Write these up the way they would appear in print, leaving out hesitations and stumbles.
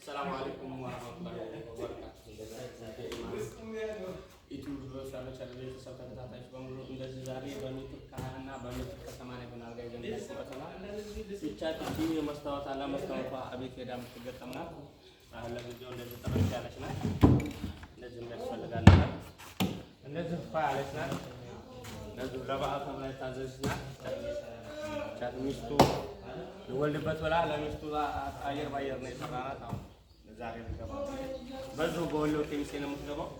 ሰላም አለይኩም ወራህመቱላሂ ወበረካቱ። ዩቲዩብ ቻናል ቤተሰብ ተከታታዮች በሙሉ እንደዚህ ዛሬ በሜትር ከ20 እና በሜትር ከ80 የሆነ አልጋ ይዘን መጥተናል። ይቻት እቺ የመስታወት አለ፣ መስታወቷ አቤት ሄዳ የምትገጠም ናት። አሁን ለጊዜው እንደዚህ ጥርት ያለች ናት። እንደዚህ የሚያስፈልጋል ናት። እንደዚህ ፋ ያለች ናት። እንደዚሁ ለበዓል ተብላ የታዘዘች ናት። ቻት ሚስቱ ልወልድበት ብላ ለሚስቱ አየር ባየር ነው የሰራናት። አሁን ዛሬ ልገባ በዚሁ በወሎ ኬሚሴ ነው የምትገባው።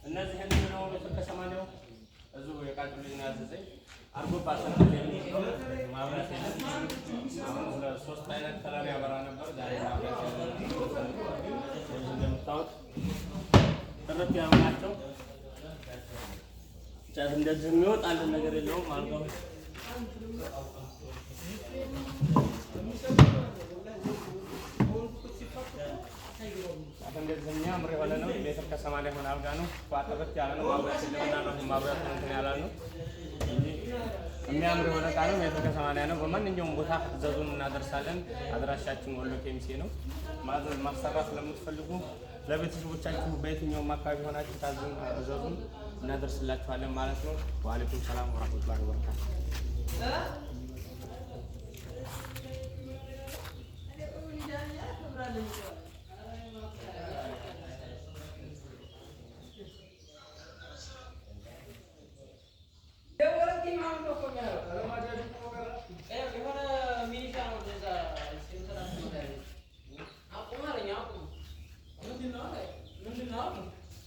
እነዚህ ነው ሜትር ከ80ው እዚሁ የቃጭሉ ልጅ ነው ያዘዘኝ። አርጎባት ማብራት የለም። አሁን ሶስት አይነት color ያበራ ነበር። ዛሬ ማብራት የለም። እንደምታዩት ጥርት ያሉ ናቸው። እንደዚህ የሚወጣልን ነገር የለውም። አልጋው እንደዚህ የሚያምር የሆነ ነው። ሜትር ከ80 የሆነ አልጋ ነው። ጥርት ያለ ነው። ማብራት የለምና ነው ማብራት እንትን ያላል ነው እንጂ የሚያምር የሆነ እቃ ነው። ሜትር ከ80 ነው። በማንኛውም ቦታ እዘዙን እናደርሳለን። አድራሻችን ወሎ ኬሚሴ ነው። ማዘዝ ማሰራት ለምትፈልጉ ለቤተሰቦቻችሁ በየትኛውም አካባቢ ሆናችሁ ታዙን እዘዙን እናደርስላችኋለን ማለት ነው። ወአለይኩም ሰላም ወራህመቱላሂ ወበረካቱ።